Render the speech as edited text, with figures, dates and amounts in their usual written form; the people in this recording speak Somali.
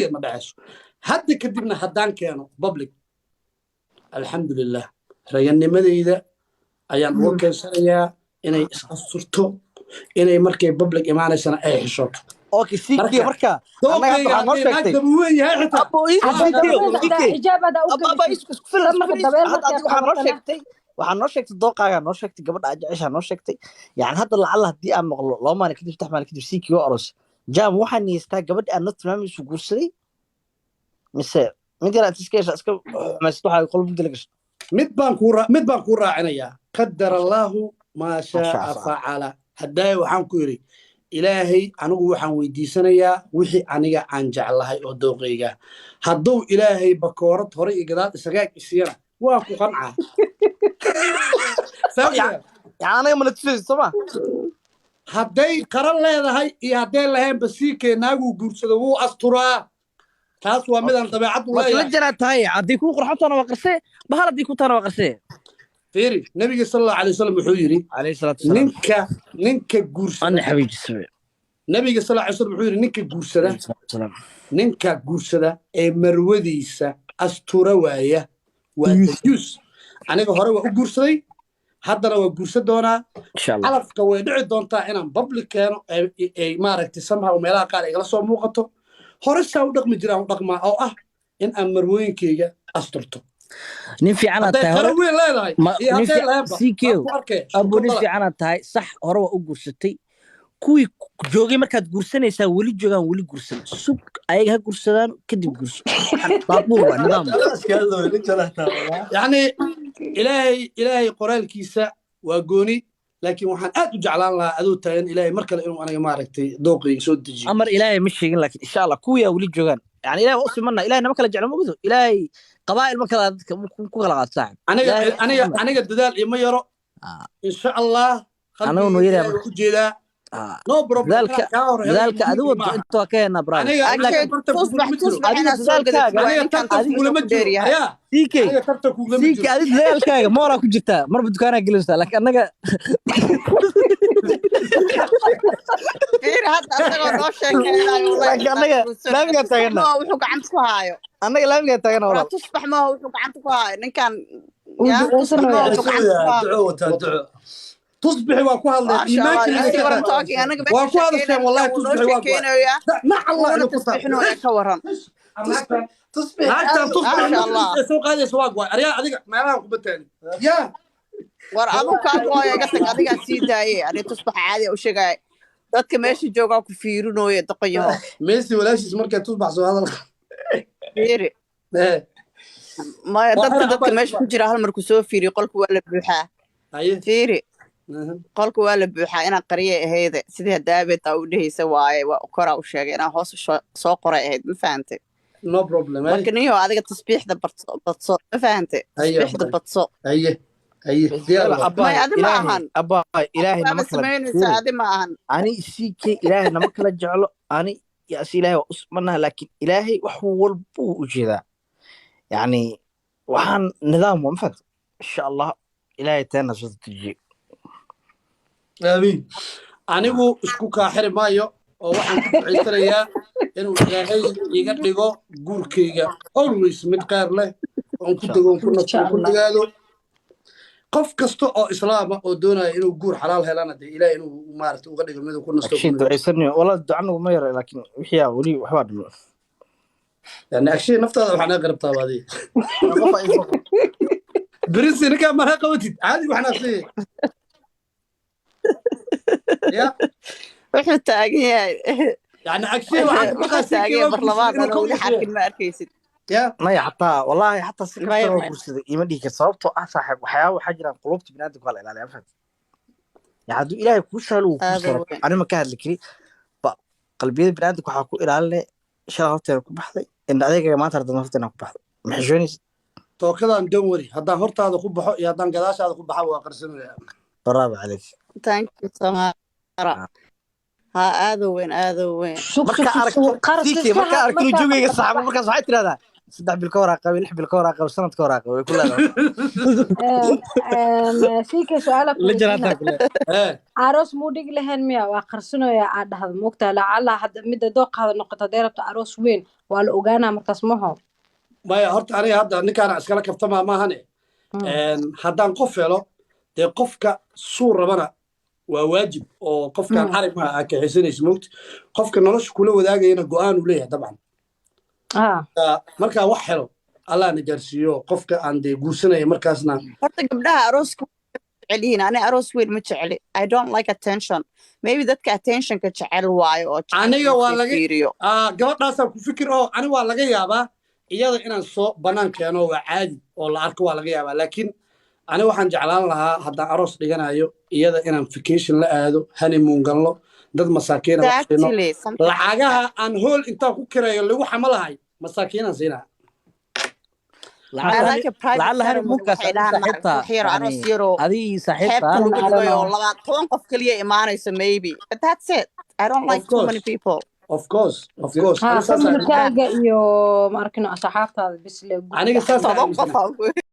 Weligeed ma dhacayso. Hadda kadibna haddaan keeno public, alxamdulilah, raganimadeyda ayaan uga keensanayaa inay is asturto, inay markay public imaanaysana ay xishooto. Okay, CK, marka annaga hadda dooqayga waxaa noo haddii naag sheegtay daba weyn yahay xitaa. Abo, CK, CK. Xijaab adaa u Abba, gelisid. isku filan, isku Marka filan. dabeel Hadda markay adiga waxaa noo qabatana sheegtay, waxaa noo sheegtay dooqaagaa noo sheegtay, gabadha aad jeceshaa noo sheegtay. Yani hadda lacalla haddii aan maqlo 2 maalin kadib, 3 maalin kadib, CK oo aroos jam, waxaan niyeystaa gabadha aad noo tilmaamaysu guursaday, mise mid yar aad iska hesha, iska xumaysid, waxaa qol mugdi la gashay? Mid baan kuu raacinayaa: qadar allaahu maa Masha shaaa Allah. facala. Haddaaya waxaan ku yidhi, Ilaahay anigu waxaan weydiisanayaa wixii aniga aan jeclahay oo dooqayga. Hadduu Ilaahay bakoorad hore iyo gadaal isagaag isiiyana, waa ku qancaa. Yani anaga mana tusaysid, soo ma? Hadday qaran leedahay iyo hadday lahaynba, siikee naaguu guursado wuu asturaa. Taas waa midaan dabeecad u Marka la leeyahay. jaraa tahay, haddii kuu qurxantana waa qarsee, bahal haddii ku tahana waa qarsee. Fiiri, Nabiga sal Allahu alay wasalam wuxuu yidhi, Calayhi salaatu wasalaam. Ninka guursada Ana xabiijisame. Nabiga sal alay wasalam wuxuu yidhi, ninka guursada, Calayhi salaatu wasalaam. ninka guursada ee marwadiisa astura waaya waa dayuus. Aniga hore waa u guursaday, haddana waa guursan doonaa. Insha Allah. Calafka way dhici doontaa inaan public keeno, ay maaragtay, somehow meelaha qaar igala soo muuqato. Hore saa u dhaqmi jiraan u dhaqmaa, oo ah in aan marwooyinkayga asturto. Nin fiican aad Hadday tahay qaro hore weyn leedahay iyo nin hadday lahaynba, CK, waan ku arkay. Abo, nin Shukundala. fiican aad tahay. Sax, hore waa u guursatay. Kuwii joogay markaad guursanaysaa weli joogaan, weli guursan. Sug, ayaga ha guursadaan, kadib guurso. Baabuur waa nidaam. Yacni Ilaahay qoraalkiisa waa gooni, laakiin waxaan aad u jeclaan lahaa adoo taagan Ilaahay mar kale inuu aniga, maaragtay, dooqayga soo dejiyo. Amar Ilaahay ma sheegin, laakiin insha Allah kuwiyaa weli joogaan. Yani Ilahay waa u simana, Ilahay nama kala jeclo, ma ogdo. Ilaahay qabaa'il ma kala dadka ku kala qaad, saaxib. Aniga Ilaahay aniga aniga dadaal ima yaro, insha Allah. Anagu Qalbigayga noo yaryaa. Ilaahay Marka waa u jeedaa. No problem. Dadaalka kaa hor helay dadaalka muhiim adigu maaha. inta waa ka heenaa, brother. Aniga laakiin aniga tartan Tusbax kugulama jiro. tusbax Adiga inaad soo gadatid dadaalkaaga waa Aniga ninkan tartan tusbax kugulama ku jiro dheer yahay. Ayaa CK, aniga tartan kugulama CK, jiro. Adiga dadaalkaaga mooraa ku jirtaa, marba dukaanaa gelaysaa, laakiin annaga Fiir hadda asagoo noo sheekeynayo. Laakiin annaga laamigaa taagana. Maaha wuxuu gacanta ku haayo. Annaga laamigaa taagana, Waraa walaal. Tusbax maaha wuxuu gacanta ku haayo ninkan. Wuu Ya tusbax maaha duceysanaya. wuxuu gacanta ku haayo. Duco wataa, duco. Tusbixi waa ku hadleen. Maasha Allah. Iimaankii You see what I'm ka talking? Anaga waa meesha ku hadasheen. sheekeynaya, Wallahi wuu noo tusbixi waa go'ay. sheekeynayaa, Nac Allah wuuna inuu ku taa tasbixinooya, ka waran? Tusbix. Naagtan tusbix Maasha Allah. ee soo qaadaysa waa go'ay. Aryaa, adiga meelahan kuma taagin yaa. War adigu kaa gooya, iga tag, adigaa sii daaye. Ani tusbax caadi u sheegaya, dadka meesha joogaa ku fiirinooya, doqonyaho. Messi walaashiis markay tusbax soo hadal. Fiiri. Eh. Maya, Waa dadka xira dadka abay. meesha ku jira hal mar ku soo fiiriyo, qolka waa la buuxaa. Haye. Fiiri, qolka waa la buuxaa. Inaan qariye ahayde, sidii hadaabeetaa u dhehaysa waaye, waa koraa u sheegay inaan hoos u soo qoray ahayd, ma fahantay? No problem, haye. Marka ninyahow, adiga tasbiixda badso, badso, ma fahantay? Haye. Tasbiixda Abay. badso. Haye, haye, diyaar waa. Abaay. Maya, adi ma Ilaahay ahan. Abaay, Ilaahay Waaba nama kala samaynaysaa. fiiri. Adi ma ahan. Ani CK, Ilaahay nama kala jeclo. Ani yaas Ilaahay waa usmanaha, laakiin Ilaahay wax walbuu u jeedaa. Yani waxaan nidaam waa, ma fahamta? Insha Allah Ilaahay teena soo dejiyo. Aamiin. Anigu isku kaaxiri maayo, oo waxaan ku ducaysanayaa inuu Ilaahay iga dhigo guurkayga always mid qaar leh oon ku dego, ku nasto, Insha ku Allah. nagaado. Qof kasta oo islaama oo doonaya inuu guur xalaal helana, dee Ilaahay inuu, maaragtay, uga dhigo mid uu ku nasto, ku Akshay nagaado. Ducaysanayo walaa, ducanagu ma yara, laakiin wixii aa weli waxbaa dhimo. Yani agshay naftaada waxaa naga qarabtaa adiga. Berinsi ninkaa mara qabatid caadi waxnaa siiye ya. Wuxuu taagan yahay Yani agshay waxaan ka wuxuu baqaa taagan sikii yahay waa barlamaan guursaday inuu anoo ka weli wada xarkin, ma arkaysid? Ya. Maya, xataa wallaahi xataa si Maya, kastaba maya. guursaday ima dhihi kar, sababtoo ah, saaxiib, waxyaaba waxaa jiraan qulubta biniaadamka waa la ilaaliya, ma fahamtay? Yani hadduu Ilaahay kuu sahlo, wuu kuu Aada sahlo. weyn. Ani ma ka hadli kari ba qalbiyada biniaadamka. Waxaa ku ilaalinay shalay horteena ku baxday in adaygaga maanta haddana horteena ku baxday, ma xishoonaysid? Tookadan don't worry, haddaan hortaada ku baxo iyo haddaan gadaashaada ku baxa, waa qarsanaya. Bravo calayk. Thank you, Samara. Ha, aada weyn, aada weyn. Sug, Markaa sug, sug. aragto Qaras CK, iska markaa aragto inuu markaa joogayga saxamo, markaas waxay tidhahdaa 3 bil ka hor aa qabay, 6 bil ka hor aa qabay, sanad ka hor aa qabay, way ku leedahay. Siike, su-aala ku La jaraataa weydiina. Ku leedahay. Aroos muu dhigi lahayn miya? Waa qarsanaya aad dhahda, moogtaa? Lacala hadda midda dooqaada noqoto, hadday rabto aroos weyn, waa la ogaanaa markaas, maho? Maya, horta aniga hadda ninkaana iskala kaftamaa maahane. Haddaan qof helo, dee qofka suu rabana waa waajib oo qofkaan cari maa aa kaxaysanaysa, moogta? Qofka nolosha kula wadaagayana go'aan uu leeyahay dabcan. Markaa wax helo, Allah na gaarsiiyo qofka aan dee guursanaya markaasna. Horta gabdhaha arooska jecel yihiin, ani aroos weyn ma jecli. I don't like attention. Maybe dadka attentionka jecel waayo oo jecel Aniga in waa la laga fiiriyo. Gabadhaasaan ku fikir oo ani waa laga yaabaa iyada inaan soo bannaan keeno, waa caadi oo la arko, waa laga yaabaa. Laakiin ani waxaan jeclaan lahaa haddaan aroos dhiganayo iyada inaan vacation la aado, honeymoon galno, dad masaakiina wax siino. Exactly, something like that. Lacagaha aan hool intaan ku kireeyo lagu xamalahay masaakiinaan siinaa. I like a private Lacala ceremony. honeymoonkaas Waxay adi dhahaan saaxiibta maaragta wax yaro yani aroos yaroo adii saaxiibta xeebta lagu I don't dhigay oo know. 20 qof kaliya imaanayso maybe, but that's it. I don't Of like too many course. people. Of course, of course. Ha. Ani saasaan Familkaaga iyo ma arkino asxaabtaada bis le guriga. Aniga saasaan 10 qof aaminsanahay. aa ku